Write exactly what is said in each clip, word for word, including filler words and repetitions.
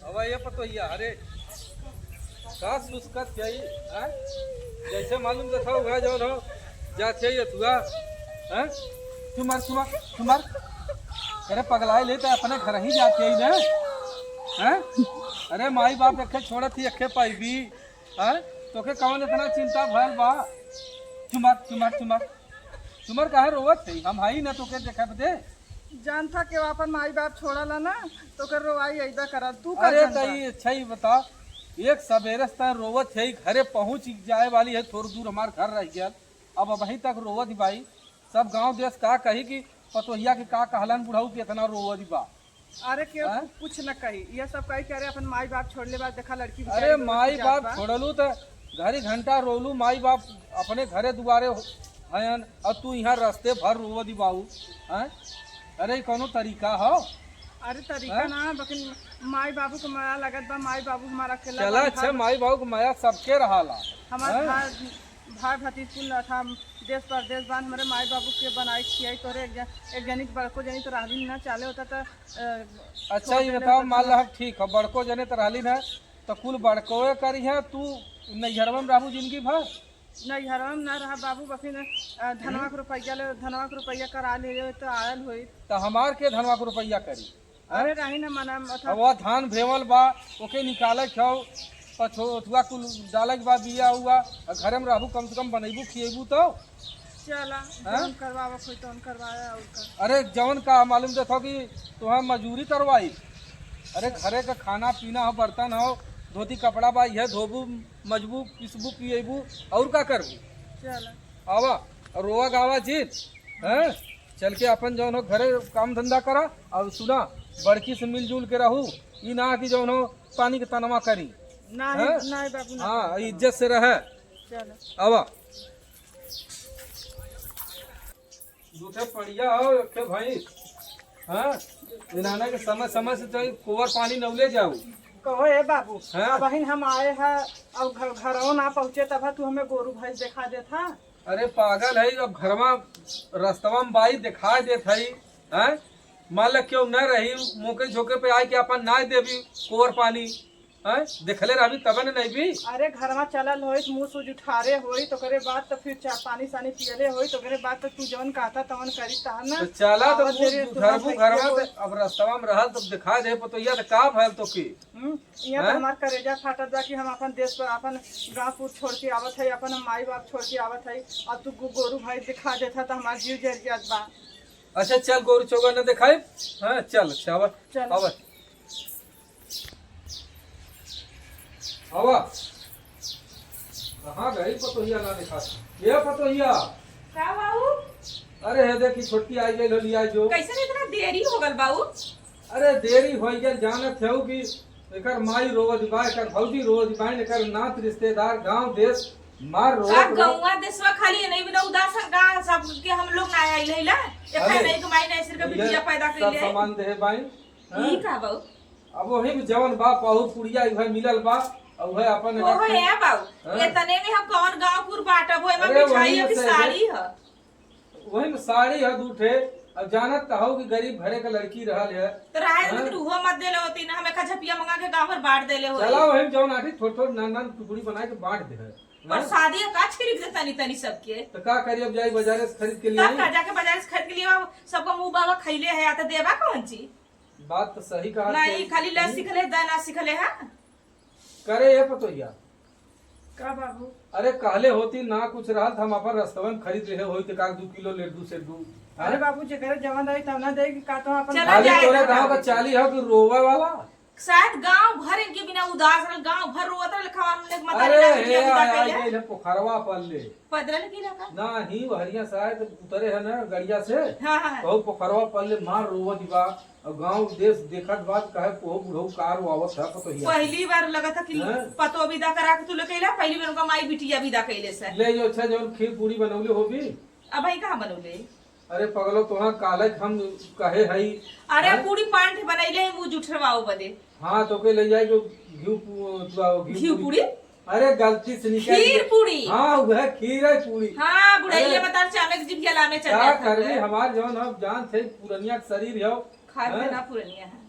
अब ये पतोहिया, अरे, का सुस्कत जाई, हैं? जैसे मालूम देखा हुआ जौन हो, जात है ये तुआ, हैं? चुमर, चुमर, चुमर। अरे पगलाए ले तो अपने घर ही जात है ना, हैं? अरे माई बाप एके छोड़त ही एके पाइबी, हैं? तोके कौन इतना चिंता भयल बा? चुमर, चुमर, चुमर। चुमर काहे रोवत है? हम हई ना तोके देखे बदे। जान था कि वो अपन माई बाप छोड़ला ना, तो कर रोवाई ऐदा करत। तू का अरे जानता? तई अच्छा ही बता, एक सबेरे से तय रोवत है, घरे पहुँच जाए वाली है, थोड़ दूर हमार घर रह गया, अब अबहीं तक रोवत ही बाई। सब गांव देश का कही कि पतोहिया के का कहलन बुढ़ऊ के इतना रोवत ही बा। अरे केहू हैं? कुछ न कही, ये सब कही कि अरे अपन माई बाप छोड़ले बा, देखा लड़की बेचारी अरे रोवत माई जात बाप बा। छोड़लू त घड़ी घंटा रोलू, माई बाप अपने घरे दुआरे हो-, हयन, और तू यहाँ रस्ते भर रोवत ही बाऊ, हैं? अरे ई कौनो तरीका हो? अरे तरीका हैं? ना, लेकिन माई बाबू के माया लगत बा, माई बाबू हमारा अकेला चला बा, अच्छा, घर माई बाबू के माया सबके रहाला, हमार हैं? भाई, भाई भतीज कुल अथा देश परदेश बान, हमरे माई बाबू के बनाई खियाई, तोरे एक जन, एक जनी के बड़को जनी तो रहली ना, चाले होता तो, अ, अच्छा छोड़ ये देले बताओ, होता मान ला हम ठीक हो, बड़को जने तो रहली ना, तो कुल बड़कोए करी है, तू नैहरवा में रहबू जिंदगी भर? नैहरवा में ना रहा बाबू, बकिन, अ, धनवा के रुपया ले, धनवा के रुपया करा ले, ले तो आयल होई। तो हमार के धनवा के रुपया करी? अरे रही ना मना, अब वह धान भेवल बा, ओके निकाले के हौ, पछोतुआ कुल डाले के बा, बिया हुआ, आ घरे में रहबू, कम से कम बनैबू, खिएबू तो। चला, हैं? जौन करवावा कोई तौन करवाया, और का? अरे जौन का मालूम देखो कि तुहें मजूरी करवाई। अरे घरे का खाना पीना हो, बर्तन हो, धोती कपड़ा बा, यह धोबू, मजबू, पिसबू, पिएबू, और का करबू? चला। आवा, रोवा गावा जीत, हैं? चल के अपन जौन हो घरे काम धंधा करा। अब सुना, बड़की से मिलजुल के रहू, ई ना कि जौन हो पानी के तनवा करी। नहीं, हैं? नहीं बाबू, ना हाँ, करब। इज्जत से रहे। चलो। आवा। दूठे पड़िया हो, एक ठे भैंस। हाँ? इनाना के समय समय से तो कोवर पानी नौले जाऊ। कहो ए बाबू, हाँ? अबहिन हम आए हैं और घर, घरों ना पहुँचे तब तू हमें गोरू भैंस देखा देत हा। अरे पागल है, अब घरवा रस्तवा में बाई दिखाई देत है, हैं? मान ल केहू न रही, मौके झोंके पे आए के अपन नाय देबी कोवर पानी, हैं? देखले रहबी तबे न नैबी। अरे घरवा चलल होई, मुँह सूज उठारे होई, तो ओकरे बाद तो फिर चा-, पानी सानी पियले होई, तो ओकरे बाद तो तू जवन कहता तवन करी तहन ना। तो चला तो आवत मुँह देरी तू उधरबू हम घरवा देखिया तो, अब रस्तवा में रहल तो दिखाई दे पतोहिया तो का भयल तो की? हम्म, यहाँ तो हैं? हमार करेजा फाटत बा कि हम अपन देश पर, अपन गाँव पुर छोड़ के आवत है, अपन माई बाप छोड़ के आवत है, और तू गो-, गोरू भैंस दिखा देत है तो हमार जीव जर जात बा। अच्छा चल गोरू चौगा न दिखाई। हाँ चल, अच्छा आवा, चल। आवा। आवा। कहाँ गई पतोहिया ना दिखा? ये पतोहिया। का बाबू? अरे हे देखी छोटकी आई गई, लिया जो। कैसे इतना देरी हो गल बाबू? अरे देरी होइ गल, जानत हऊ कि एकर माई रोवत बा, एकर भौजी रोवत बा, एकर नात रिश्तेदार गांव देश मार का रोवत रोवत। गौवा देशवा खाली नहीं बिना उदास है, गाँव सब के हम लोग ना आइल है ला। एक अरे, नहीं के माई नहीं सिर के ये बिटिया पैदा सब कइले। सामान देहे बाई। ई हाँ? का बाऊ? अब वही में जवन बा, पहू पुड़िया उहे मिलल बा, और उहे अपन ओहो रखे। ए बाऊ, हाँ? एतने में हम कौन गाँव पुर बाटब हो, एमा अरे, मिठाई वही है कि से साड़ी है? वही में साड़ी है दू ठे। अब जानत त हो कि गरीब घरे के लड़की रहल है। तो रहे हाँ? लेकिन उहो मत देले होती ना, हम एक झपिया मंगा के गाँव भर बांट देले होती। चला वही में जवन आटी थोड़ थोड़ नान नान टुकड़ी बना के बांट दे है। पर हाँ? शादी का छिड़क दे तनी तनी सबके। तो का करी, अब जाई बाजारे से खरीद के लिए तब आई? का जाके बाजार से खरीद के लिए आओ, सबका मुंह बाबा खैले है, या तो देबा कौन चीज? बात तो सही कहा नहीं, थे। खाली ले हम्म। सिखले, दा ना सिखले है। करे ये पतोहिया। का बाबू? अरे कहले होती ना कुछ रहल त हम अपन रस्तवन खरीद रहे होई त का दू किलो लड्डू सेड्डू। अरे हाँ? बाबू, जेकरे जवन रही तब ना दे कि का तो अपन चला खाली जाए तोरे ना। गाँव का चाली है कि रोवे वाला। शायद गांव भर इनके बिना उदास रहल, गांव भर रोवत रहल, खवा हमने मतारी अरे ना बिटिया हे विदा आय, आय, कइले। आय, आय, पोखरवा पल्ले। पैदल की रखा? ना ही हरिया शायद उतरे है ना गड़िया से। हाँ, हाँ। कहू पोखरवा पल्ले मार रोवत बा। और गांव देश देखत बात कहे पोहो बुढ़ऊ कार आवत है पतोहिया। पहली बार लगा था कि हैं? पतो विदा करा के तू लेके अइला, पहली बार उनका माई बिटिया विदा कइले से। ले जो अच्छा जौन खीर पूरी बनौले होबी। अब भाई कहाँ बनौले? अरे पगलो, तोहा काले हम कहे हई। अरे हैं? पूरी पांठ बनैले ही मुंह जुठरवाओ बदे। हाँ, तो के ले जाए जो घी पू-, घी घी पूरी। पूरी? अरे गलती से निकल खीर गया। पूरी। हाँ, वह खीर है पूरी। हाँ, बुढ़ैया अरे, बता चामे के जिभिया लामे चल का जात करबी, हवे। हमार जौन हम जान थे पुरनिया के शरीर है। खाए हैं? ना पुरनिया है।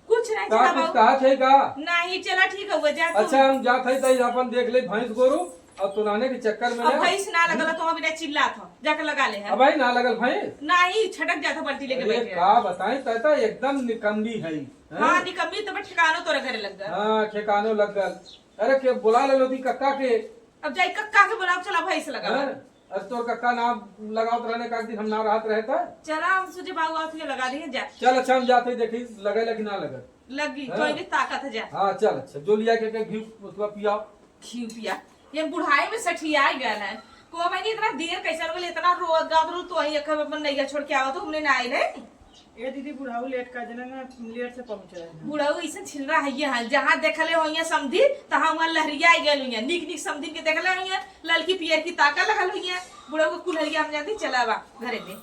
कुछ नहीं का चला कुछ बाबू। कहा थे का? नहीं, चला ठीक है, वो जा तू। अच्छा, हम जात है, तई अपन देख ले भैंस गोरू, और तुनाने के चक्कर में अब ना। भैंस ना लगल, तो हम बिना चिल्लात हो, जाके लगा ले है। अब भाई ना लगल भैंस? नहीं, छटक जात हो, बाल्टी लेके अरे बैठे। का बताई, तै तो एकदम निकम्मी है, हैं? हाँ, निकम्मी तो ठिकानो तोरे घरे लग गल। हाँ, ठिकानो लग गल। अरे के बुला ले लोती कक्का के। अब जाई कक्का के बुलाओ, चला भैंस लगा। हैं? अरे तोर कक्का ना लगावत रहने का दिन हम ना रहत रहे था। चला, हम सोचे बाबू आते लगा दिए जा। चल अच्छा, हम जाते देखी लगे लगी ना लगे। लगी, हैं? कोई नहीं ताकत है जा। हाँ चल अच्छा, जो लिया के, के घी उसको पियाओ। घी पिया, ये बुढ़ाई में सठिया गया है। को मैंने इतना देर कैसे हो गया, इतना रोज गात रू तो आई अखर अपन नैया छोड़ के आवत हो, हमने ना आए रहे। ए दीदी, बुढ़ाऊ लेट कर देना ना, लेट से पहुंच रहे हैं। बुढ़ाऊ ऐसे छिलरा है ये हाल, जहाँ देखले हो ये समधी, तहाँ वहाँ लहरिया गए हुई, निक निक समधी के देखले हो ये, ललकी पियर की ताका लगल हुई है। बुढ़ाऊ को कुल्हरिया हम जाते चला बा घरे में।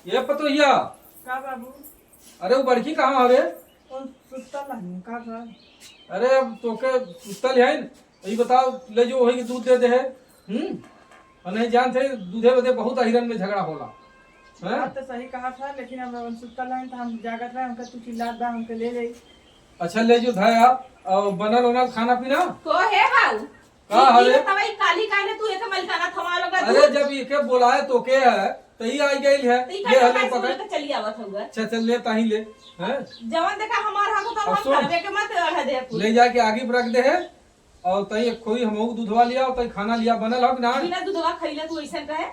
ये पतोहिया। का बाबू? अरे वो बड़की कहाँ हवे? कौन सुतल है? का कर? अरे अब तोके सुतल है न? ई बताओ, ले जो वही के दूध दे दे है। हम्म? और नहीं जानते, दूधे बदे बहुत अहिरन में झगड़ा होला। हैं? बात तो सही कहा था, लेकिन हम लोगन सुतल रहन, तो हम जागत रहे, हमके तू चिल्लात बा, हमके ले ले। अच्छा, ले जो धाया, और बनल उनल खाना पीना? को है बाऊ? का ई, ई हवे? बतावा, ई काली काहे तू एक मलिकाना थमा लगा अरे, तू? जब इके बोलाए तो के है, तो ई आई गइल है। तो ई ये काहे हले काहे पकड़। सुन के चली आवत हउआ? अच्छा, चल ले, ताही ले। हैं? जवन देखा हमार हाथ तो अब हम सुन। करबे के मत रह दे तू। ले जाके आगी पर रख दे है। और तई एक खोई हमहू दूधवा लिया, और तई खाना लिया बनल हो कि ना? बिना दूधवा खइले तू ऐसन कहे?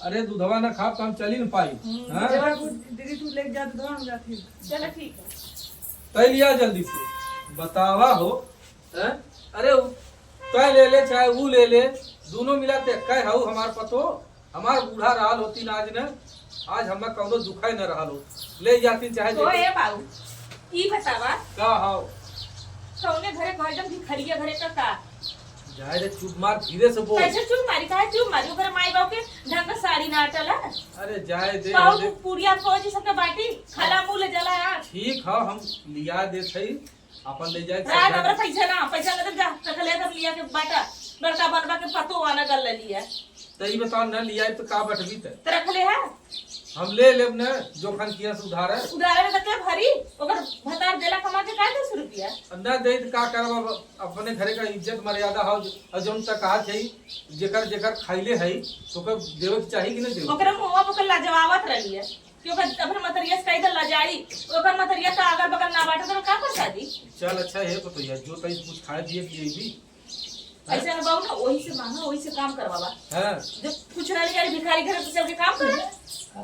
अरे दूधवा ना खाब तो हम चली न पाई। हम्म, हाँ? दूधवा दूध, दीदी तू लेके जा दूधवा, हम जाती हूँ। चलो ठीक है। तई लिया जल्दी से। बतावा हो, हैं? अरे उ-, तय ले ले चाहे ऊ ले ले, दोनों मिला ते कह हऊ हमार पतो। हमार बूढ़ा रहल होती ना आज न, आज हमें कौनो दुखाई न रहल हो। ले जाती चाहे तो जेके। ए बाऊ, ई बतावा। का हाव? कौने घरे कह दम भिखरिया घरे का का? जाए दे, चुप मार, धीरे से बोल। कैसे चुप मारी? काहे चुप मारी? ओकरे माई बाप के ढंग से साड़ी ना अटल है। अरे जाए दे, कहू अरे। तू पुड़िया फौजी सबके बाटी, खाला मुँह ले जाला यार। ठीक है, हम लिया देत हई। अपन ले जाए के रात सब हमरा पैसा ना, पैसा ना दे जा, रख ले हम लिया के बाटा, बड़का बनवा के पतो आना गल ले लिया। त ई बताओ ना लिया तो का बटबी त? त रख ले है। हम ले लेब ना, जोखन किया से उधार है। उधार में त के भरी, ओकर भतार देला कमा के का दस रुपया? अब ना दे त का करब, अब अपने घरे का इज्जत मर्यादा हो, और जौन तक कहा थे, जेकर जेकर खाइले है, तो ओकर देवे के चाही कि नहीं देवे? ओकरे मुंहवा पर लजवावत रही है। कि ओकर अपन मतरिया से कही दे लजाई, ओकर मतरिया का अगल बगल ना बाटे तो का कर शादी? चल अच्छा है तो, तो यार जो तई कुछ खाए पिए पिए भी। ऐसे ना बाबू ना, वही से मांगा, वही से काम करवावा। हाँ। जब कुछ ना ले भिखारी घर से चल के काम करे।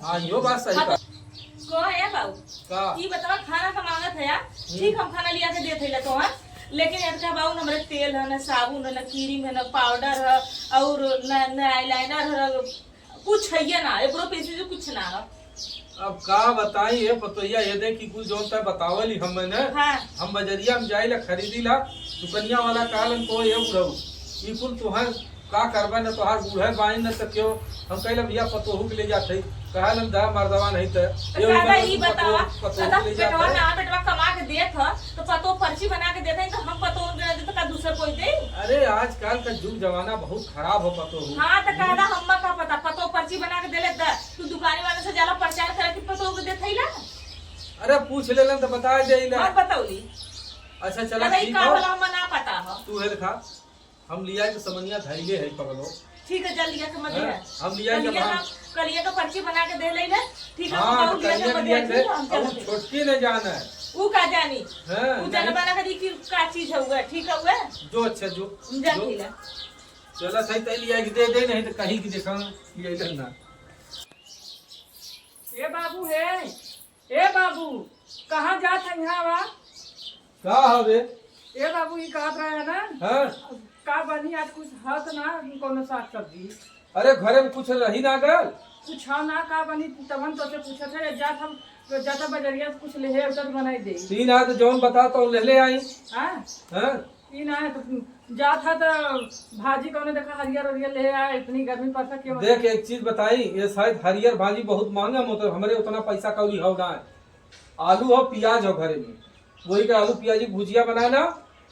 हाँ, यो बात सही हाँ, बा। तो को है बाबू? का? ई बतावा खाना का मांगत है यार? हम्म। ठीक हम खाना लिया के देत है तो हाँ, लेकिन यार का बाबू ना हमरे तेल है ना साबुन है ना क्रीम है ना पाउडर है और ना ना आईलाइनर है कुछ है ना, एकरो पीछे से कुछ ना है। अब का बताई ये पतोहिया, ये दे कि कुल जौन तय बतावल ही हम मैंने, हाँ। हम बजरिया में जाइला खरीदीला, दुकनिया वाला कहलन को ये बुढ़ऊ, ई कुल तोहर का करबे न, तोहार बूढ़े बाइन न सकियो। हम कहले भैया पतोहू के ले जात है, कहलन दा मर्दवा नहीं त तो ये का उम्र बा, में ई तू बतावा, पतोहू, पतोहू के ले जात बेटवा है। ना बेटवा कमा के देत ह, तो पतोह पर्ची बना के देत है, तो हम पतोह के ना दे, तो का दूसर कोई दे? अरे आजकल का जुग जमाना बहुत खराब हो पतोहू। हाँ, तो कहला हम्मा का पता, पतोह पर्ची बना के देले द, तू दुकानी वाले से जाला प्रचार करे कि पतोह के देथैला। अरे पूछ लेलन तो बता देइला। मत बतौली। अच्छा चला अरे ठीक का हो। होला हम्मा ना पता हो। तू है देखा, हम लिया के समनिया धैले है पगलो। ठीक है, जल्दी आके मत हैं? दिया। हम लिया के कलिया हम का, कलिया का पर्ची बना के दे लेना। ठीक है, हाँ, हम तो लिया के कलिया मत लिया दिया, के, ठीक है, हम अब वो चलते हैं। छोटकी ने जाना है। वो का जानी? हैं, वो नहीं। जाना बना के दी कि का चीज है वो, ठीक है वो? जो अच्छा जो, हम जा जो। ठीक है। चला सही तय लिया के दे दे, नहीं तो कहीं की देखा लिया के ना। ए बाबू हे, ए बाबू, कहाँ जात है यहाँ बा? का हवे? ए बाबू, ई कहत रहे ना, हाँ। का बनी आज कुछ हत ना, कोनो साग सब्जी? अरे घरे में कुछ रही ना गल? कुछ हाँ ना, का बनी, तबन तो से पूछत है, जात हम, जाता बजरिया से कुछ लेहे, उतर बनाई दे। तीन हाथ जौन बता तो ले ले आई। हाँ? हाँ? ई ना है तो जात है तो भाजी कौनो देखा हरियर हरियर ले आए, इतनी गर्मी पड़ता क्यों? देख एक चीज बताई, ये शायद हरियर भाजी बहुत महंगा, मतलब हमरे उतना पैसा कौड़ी हो ना है। आलू हो, प्याज हो घरे में, वही का आलू प्याज की भुजिया बनाना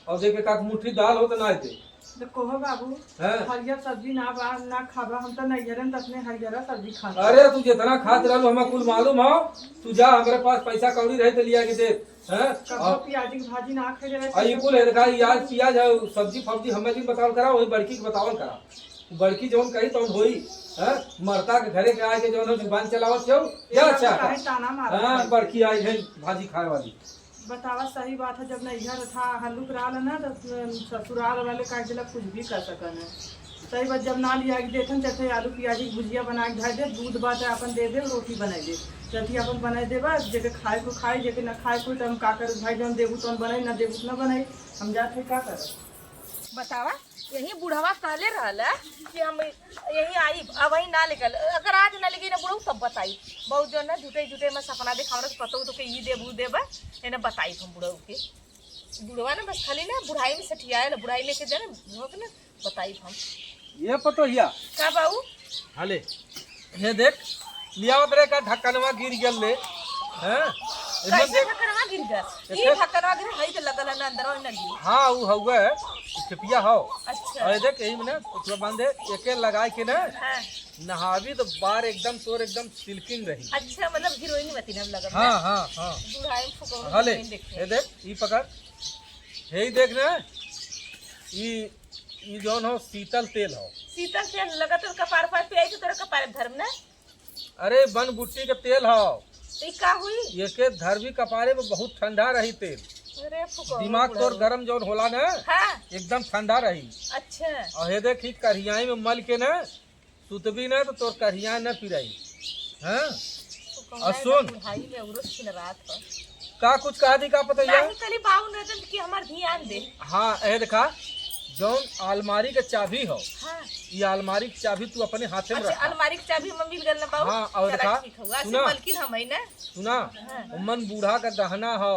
और देख एक आध मुट्ठी दाल हो तो ना दे। तो कहो बाबू, हाँ। हरियर सब्जी ना बा, ना खाबा, हम तो नैहरे में तो अपने हरियर सब्जी खाबा। अरे, तू जितना खात रहलू, हमें कुल मालूम हो। तू जा, हमरे पास पैसा कौड़ी रही तो लिया के दे। हाँ? कबो और प्याजी के भाजी ना खाई रहे। और ये कुल है, देखा, यार, प्याज है, सब्जी फब्जी हमें जिन बतावल करा, वही बड़की के बतावल करा। बड़की जौन कही तौन होई। हाँ? मरता के घरे के आए के जौन हो जुबान चलावत हो। जा, अच्छा। काहे ताना मारत हाँ, है? बड़की आई है भाजी खाए वाली। बतावा, सही बात है, जब नैहर था हल्लुक रहल ना, तो ससुराल वाले काट देला, कुछ भी कर सकन है। सही बात, जब ना लिया के देथन, चाहे आलू प्याज की भुजिया बना के धर दे, दूध बात है, अपन दे दे, रोटी बनाई दे, जथी अपन बनाई देबा, जेके खाए को खाए, जेके ना खाए को, तो हम का करब भाई, जौन देबू तौन बनाई, ना देबू तो ना बनाई, हम जात है का करब। बतावा, यही बुढ़वा कहले रहल है कि हम यही आइब, अब वही ना लेकर, अगर आज ना लेके ना बुढ़ऊ तब बताई। बहुत जौन ना झूठे झूठे में सपना देखावना कि पतऊ तो के ई देब, ऊ देब, एने बताई हम बुढ़ऊ के। बुढ़वा ना बस खाली ना बुढ़ाई में सठियाए ला, बुढ़ाई में के जाने बुढ़वा के ना बताई हम। ये पतोहिया। का बाऊ? हाले, ये देख, लियावत रहे का ढक्कनवा गिर गेल ले, हैं? एकदम कैसे देख। ढक्कनवा गिर गया? ये ये ढक्कनवा गिर, हई तो लगल है ना, अंदर और ना गिर। हाँ, ऊ हउवे, चेपिया हो। अच्छा। और ये देख, यही में ना, उसमें बांधे, एके लगाए के ना, हाँ। नहावी तो बार एकदम तोर एकदम सिल्किंग रही। अच्छा, मतलब हीरोइन बती ना लगल हाँ, ना? हाँ, हाँ। बुढ़ाई में फुकौन हाँ, ले, हीरोइन देखे। ये देख, ई पकड़। यही देख ना, ई, ई जौन हो, शीतल तेल हो। शीतल तेल लगत हो, कपार पर पे आई तो तोरा कपार धर्म ना? अरे, बन बुट्टी के तेल हो। तो ई का हुई? एके धरबी कपारे में बहुत ठंडा रही तेल। अरे, फुकौन दिमाग तोर बुढ़ऊ। गरम जौन होला ना, हाँ। एकदम ठंडा रही। अच्छा। और हे देख, ई करियाई में मल के ना, सुतबी ना तो तोर करिया न पिराई। हाँ? तो कौन और है सुन। बुढ़ाई में औरत छिन रात हो। का कुछ कहा दी का पता या? नहीं, कली बाऊ न जन कि हमार ध्यान दे। हाँ, ए देखा, जौन अलमारी के चाबी हो, हाँ। ये अलमारी के चाबी तू अपने हाथे में अच्छा, रखा। अलमारी के चाबी में मिल गल ना बाऊ? हाँ, और चला देखा, ठीक हो। ऐसे सुना। मलकिन हम है ना? सुना, हाँ। उमन बूढ़ा का गहना हो,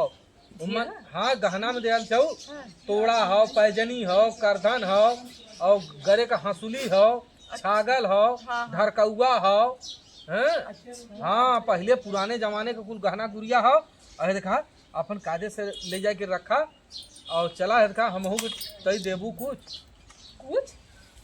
उमन, हाँ। हाँ, गहना में देहल चाहू। हाँ। तोड़ा हो, पैजनी हो, करधन हो, और गरे का हंसुली हो, छागल हो, हाँ, हाँ। ढरकौआ हो, हैं? अच्छा। हाँ, पहिले पुराने जमाने के कुल गहना गुरिया हो। अरे देखा, अपन कायदे से ले जाके रखा और चला है देखा, हमहू के तई देबू कुछ। कुछ?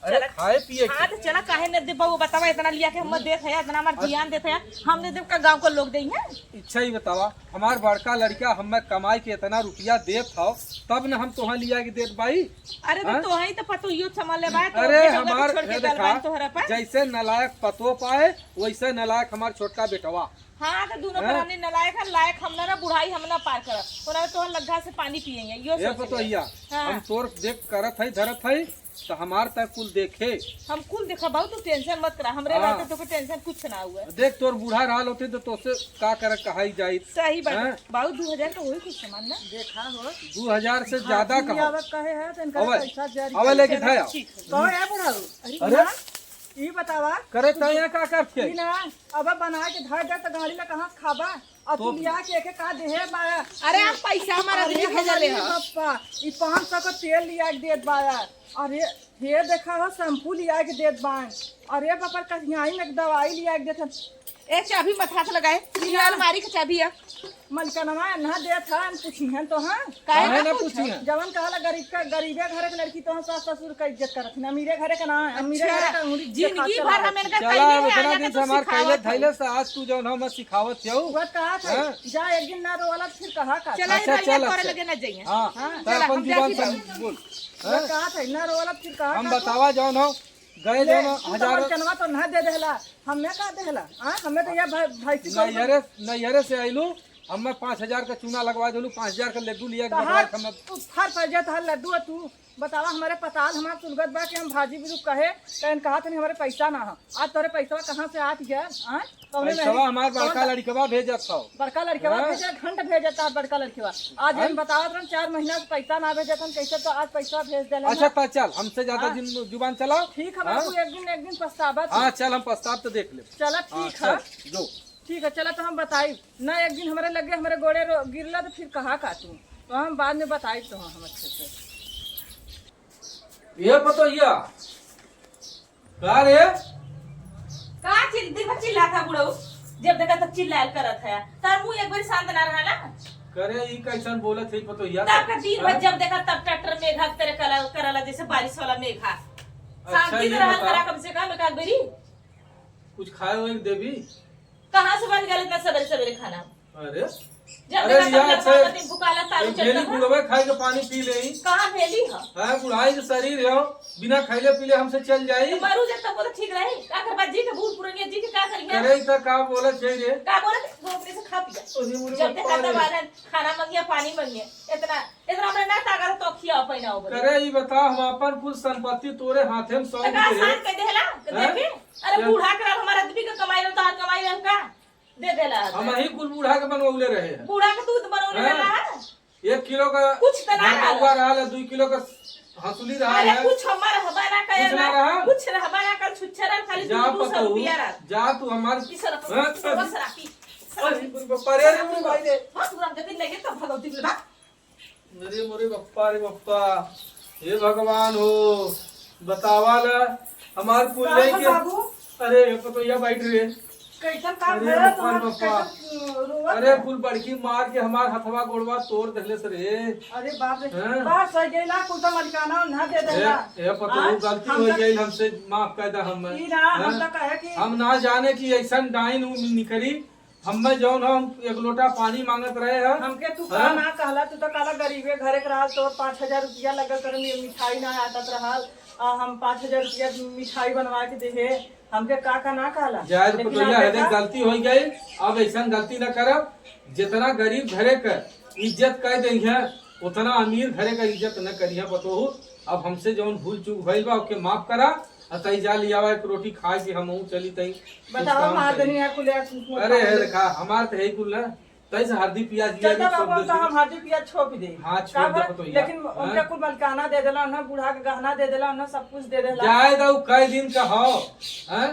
अरे चला। खाए पिए के। हाँ, तो चला, काहे न देबा, वो बतावा, इतना लिया के हम देत है, इतना हमार ध्यान देत है, हम दे देब का गाँव को लोग देई है? इच्छा ही बतावा, हमार बड़का लड़का हमें कमाई के इतना रुपया देत हौ, तब न हम तोहा लिया के देत बाई। अरे तो हाँ? तोहई तो पतोहियो संभाल ले बाय, तो अरे बेटा हमार छोड़ के ये गल देखा, बान तोहरा पर। जैसे नालायक पतो पाए, वैसे नालायक हमार छोटका बेटवा। हाँ, तो दोनों हैं? प्राणी नालायक है, लायक हम ना, ना बुढ़ाई हम ना पार करब, ओना तोहर लग्गा से पानी पिएंगे, यो ये सोच ले। पतोहिया, हाँ, हम हाँ। तोर देख करत है, धरत है, तो हमार तक कुल देखे। हम कुल देखा बाबू, तू टेंशन मत करा, हमरे हाँ। रहते तोके टेंशन कुछ ना हुआ। देख, तोर बूढ़ा रहल होते तो तोसे का करे कहाई जाई। सही बात है। हैं? बाबू, दू हजार का वही कुछ सामान ना। देखा हो। दू हजार से हाँ, ज्यादा कहो। आवत कहे है, तो इनका अबे, पैसा जारी अबे कर। लेके चलो, खाया। ठीक है। कहो है बुढ़ाऊ। अरे अरे? ना, ई बतावा। करे तैं यहाँ का करत के? ई ना, अब बना के धर दे तो गाड़ी में कहाँ खाबा? और तू तो लिया के एके का देहे बाया? अरे, हम पैसा हमारा अरे, दिए भेजले हमारे ह। बप्पा, ई पाँच सौ का तेल लिया के देत बाया। अरे, हे देखा हो, शैम्पू लिया के देत बाय। अरे, बप्पा, कहियाई में एक दवाई लिया के देत हन। ए, चाबी मत हाथ लगाए। ई ई ना। अलमारी के चाबी है। मलकनवा ना देत हन, पूछी हन तो हाँ। काहे काहे ना ना पूछी पूछी हन? हन? जवन कहला गरीब का, गरीबे घरे के लड़की तो सास ससुर का इज्जत करत हन, अमीरे घरे का ना है, अमीरे अच्छा, घरे का अंगूरी जिंदगी देखा भर चला हम इनका चला, कहले अब हैं, इतना आइया दिन के से तो हमार सिखावत कहले है। धैले से आज तू जौन हम सिखावत हऊ। वो कहा था, हाँ? जा एक दिन ना रोवाला फिर कहा का। चला, अच्छा, इधर चल, तोरे अच्छा। लगे ना जाइए। हाँ, हाँ। तो चला, अपन हम जुबान जाती से जाओ। बोल। वो हाँ? कहा था, ना रोवाला फिर कहा हम का तू? बतावा जौन हो, गए ले, जौन तू तो हजारों मलकनवा तो ना दे देहला, हमें का देहला? हाँ, हमें तो ये भ-, भैंसी को नैहरे, नैहरे से आइलू, हमें पाँच हजार का चूना लगवा देलू, पाँच हजार का लड्डू लिया के कहा, बटवा के हमें तू फर फर जात हल लड्डू है तू। बतावा, हमरे पताल हमार सुलगत बा कि हम भाजी बिलू कहे, कहन कहा तनी हमरे पैसा ना ह। आज तोरे पैसा कहाँ से आत गया? हाँ? कौने पैसवा मेहरी-, हमार कौन बड़का बा-, लड़कवा भेजत हौ। बड़का लड़कवा हाँ? भेजे, घंट भेजत ह बड़का लड़कवा। आज हाँ? हम बतावत रहन, चार महीना से पैसा ना भेजत हन, कैसे तो आज पैसा भेज देले अच्छा, ना। त चल, हमसे ज्यादा हाँ? जिन-, जुबान चलाओ। ठीक है हाँ? बाबू, एक दिन, एक दिन पछतावा तू। हाँ, चल, हम पछताब तो देख ले। चला, हाँ, ठीक है। चल, जो। ठीक है, चला तो हम बताई। ना एक दिन हमरे लगे हमरे गोड़े रो-, गिरला तो फिर कहा का तू? तो हम बाद में बताई तो हम अच्छे से। ये पतोहिया, का रे? का चिल-, दिन भर चिल्लात है बुढ़ऊ, जब देखा तब चिल्लायल करत है। तार मुंह एक बार शांत ना रहा ना। अरे, ई कैसन बोलत है पतोहिया? तब का दिन भर हाँ? जब देखा तब ट्रैक्टर मेघा के तरह कला-, करला, जैसे बारिश वाला मेघा। अच्छा, शांति ये से रहल बता। करा कम से कम एक आध बेरी। कुछ खाए वाए देबी? कहाँ से बन गया इतना सवेरे सवेरे खाना? अरे, जब अरे, देखा तब यार, लड़का से का दिन भुकाला तारू एक चल भेली रहा। गुड़वे खाए के पानी पी ले। कहाँ भेली ह? हाँ, बुढ़ाई के शरीर है, बिना खैले पीले हमसे चल जाई। तो मरू जे तब वो तो ठीक रही। का करबा जी के बूढ़ पुरनिया जी के का करिया? करे त का बोलत है रे? का बोलत? वो अपने से खा पिया। अरे, मोरे जब देखा बाप रे। तब आ रहा, खाना मंगिया, पानी मंगिया। इतना, इतना हमरे ना ताकत तो खिया पैना हो गए। करे ई बता, हम अपन कुल संपत्ति तोरे हाथे में सौंप तो का दे। आसान कह देला? हैं? देखे? अरे क्या? बूढ़ा करा हमारा आदमी का कमाई रहल तो हाथ कमाई रहल का? दे देला। हम ही कुल बूढ़ा के बनवले रहे हैं। बूढ़ा के दूध बनवले हैं? रहला है? एक किलो का कुछ त ना भरवा रहल। हुआ रहल है, दुई किलो का हंसुली रहल अरे है। कुछ हमार हवा ना कुछ कहे ना ना। रहा। कुछ रहबा ना कर छुच्छा रहल, खाली जा दू, दू सौ पतोहू, रुपया रहल। जा तू हमार किस तरह हाँ? बस राखी। अरे, अरे, अरे, भाई रे। हाँ, तू राम जतिन लगे तब भगवती बोला। अरे मोरे बप्पा रे बप्पा, हे भगवान हो, बतावा ला, हमार कुल का लेके। बाबू? अरे, ये पतोहिया बैठ रे। कैसन काम अरे भला बप्पा रे तोहार, बप्पा। कैसन रोवत अरे है? कुल बड़की मार के हमार हथवा गोड़वा तोड़ देले से रे। अरे बाप रे, हैं? बात सही गई ना, कुल तो मलिकाना ना दे ए, देला। ए पतोहू, हाँ? गलती हम हो तो गई, हमसे माफ कर दे हम। ई ना, हम हैं? तो कहे कि हम ना जाने कि ऐसन डाइन उ निकरी। हम्मे जौन हम एक लोटा पानी मांगत रहे हैं। हमके तू का हाँ? ना कहला, तू तो कहला गरीबे घरे के रहल, तोर पाँच हजार रुपया लगल, तोर मि-, मिठाई ना आटत रहल, आ हम पाँच हजार रुपया मिठाई बनवा के देहे, हमके का का ना कहला। जाए तो लेकिन पतोहिया हमके है, देख, का गलती हो गई, अब ऐसन गलती न करब। जितना गरीब घरे के इज्जत कर दे है, उतना अमीर घरे का इज्जत न करिया पतोहू। अब हमसे जौन भूल चूक भइल बा, ओके माफ करा। आ तई जा लियावा एक रोटी खाए के हमहू चली तई कुछ बतावा, काम मार करी। देनी है कुल यार, कुछ मत अरे, खाए। अरे, खा, हमार त है कुल ना। तई से हरदी पियाज लिया चलता के सब बाबू, दे तो दी। हम हरदी पियाज छोप दे। हाँ, छोप का दे बा? पतोहिया। लेकिन हाँ? उनका कुल मलकाना दे देला, उन्हें बूढ़ा के गहना दे देला, उन्हें सब कुछ दे देला। जाए दो, कई दिन का हो, हैं?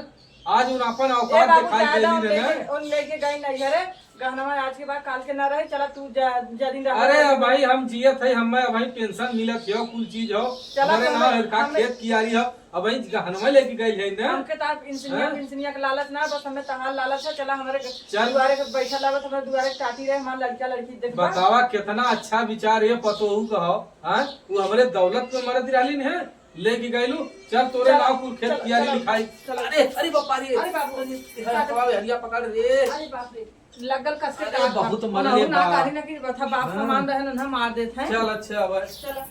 आज उन अपन ए औकात बाबू, दिखाई जाए दो, देली उन ने लेके, ना। उन लेके गई नहीं घरे, गहनवा आज के बाद काल के ना रहे, चला तू जा, जा दिन रहा अरे भाई, हम जियत है, हमें भाई पेंशन मिलत है, कुल चीज हो, चला हमारे तो ना हमें, है, का हमें खेत कियारी हो, अब वही गहनवा लेके गई है ना। हमके तो आप इंसनिया, हैं? पिंसनिया के लालच ना, बस हमें तहार लालच है। चला हमारे ग-, चल। दुआरे के बैठल रहो, हमारे दुआरे के टाटी रहे, हमारे लड़का लड़की देखबा। बतावा कितना अच्छा विचार ये पतोहू का हो, हैं? वो हमारे दौलत पे मरद रहली न है, लेके गइलू। चल तोरे चल, नाव कुल खेत चल, कियारी चल, लिखाई। चल। अरे, अरे बापा रे। अरे बाबू। अरे, तेरा हथवा में हरिया पकड़ रे। अरे बाप रे। लगल कस के अरे, काट बहुत बा। मरले उनहु ना बा। तारी ना कि बता बाप हाँ। समान रहे ना, ना मार देत है। चल, अच्छा, अब। चल।